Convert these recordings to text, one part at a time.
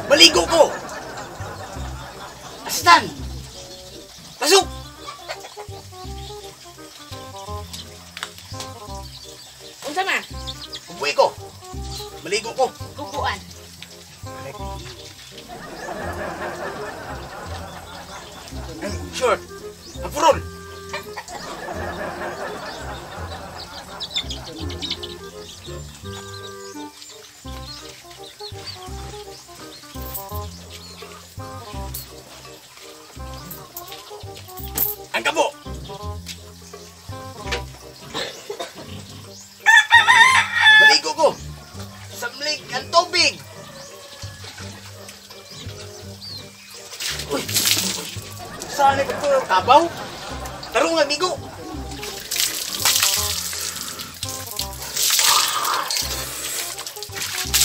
Maligo ko. Astan. Pasok. Unsa man? Ubuhi ko. Maligo ko. Kukuan. Ang short. Ang purol. Ang kabo. Maligo ko. Samlig ang tubig. Uy. Saan ko ito? Kabaw? Tarong amigo.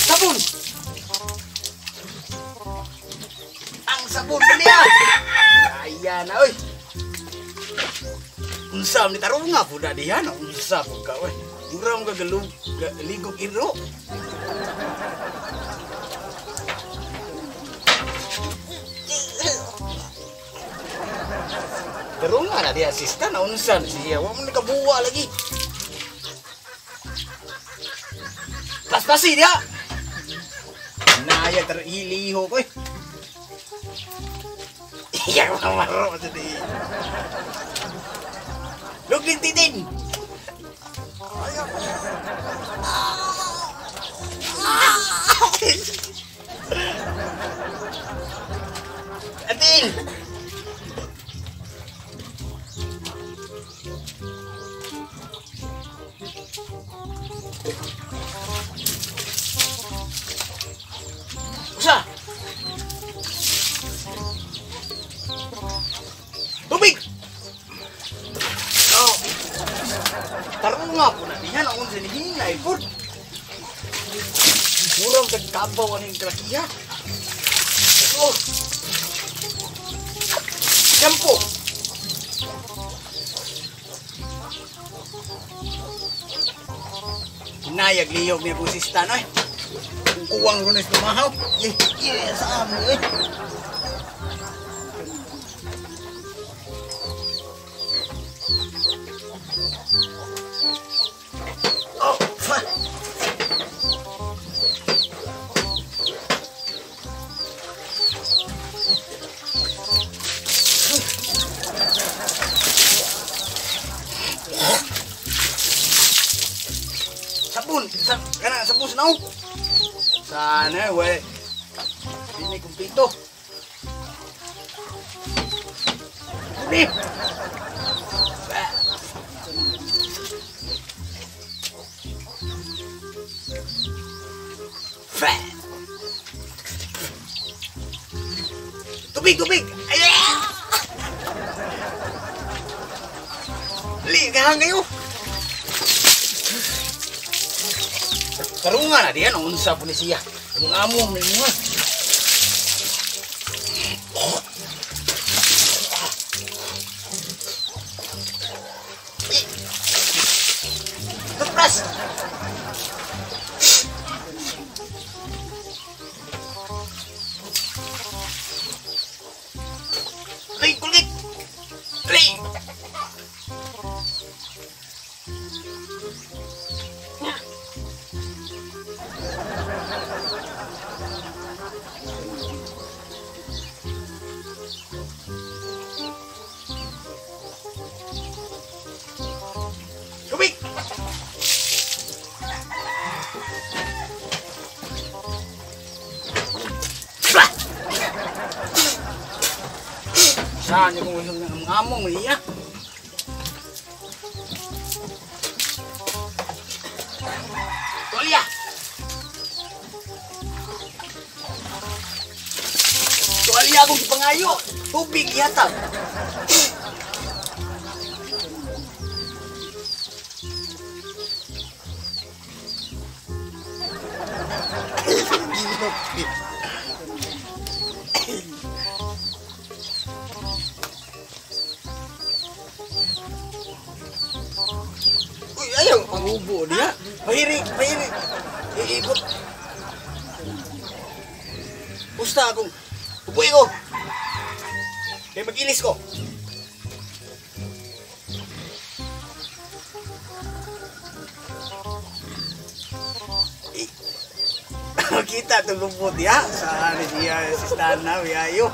Sabon. Ang sabon dali ah. Ayan na oy. Unsa ni tarong nga pud diha no? Unsa pud ka oy. Mura mo kagalug ligog iro. Tarong nga na diha sista na unsa na siya. Wa mo nakabuwa lagi. Paspasi diha. Naya tar iliho ko. Iya mamaro sa di. Lugling titin. Atin. Usa. Tubig. Oh. Tarong nga po na diyan ang unsa ni hinay pud. Murang kag kabaw aning kalakiha. Oh. Shampoo. Hinayag liyog ni akong sista no eh. Kung kuwang runes tumahaw. Eh, eh, sa amo eh. Oh, fa. Sabon, sa kana sabon sa naong. Sana we. Dini kumpleto. Ni. Fa. Tubig, tubig. Ay! Li, kahang kayo. Tarungan na diyan, unsa po ni siya. Among among ni mga. Toothbrush. Ay, kulit. Ay. Tubig. Saan niyo kung ang among niya? Tuwalya! Tuwalya akong gipangayo! Tubig ihatag! Uy, ayaw, pangubo niya. Pahiri, pahiri. Iikot. Pusta akong ubuhi ko. Kay mag-ilis ko. Eh, kita itong lupot ya. Saan siya si Stana, yayo.